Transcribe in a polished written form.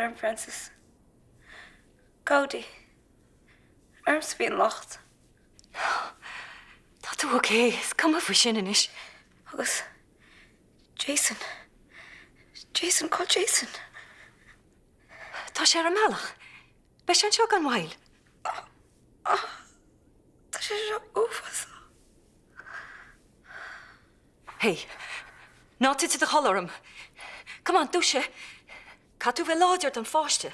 orm, Frances. Cody. Ormsa a bhí an locht. Tá tú ok, is cuma faoi sin anois. Agus Jason. Jason, cá bhfuil Jason? Tá sé ar an mbealach. Beidh sé anseo gan mhoill. Tá sé seo uafásach. Hey, ná tit i do chodladh orm. Come on, dúisigh. Caithfidh tú bheith láidir don pháiste.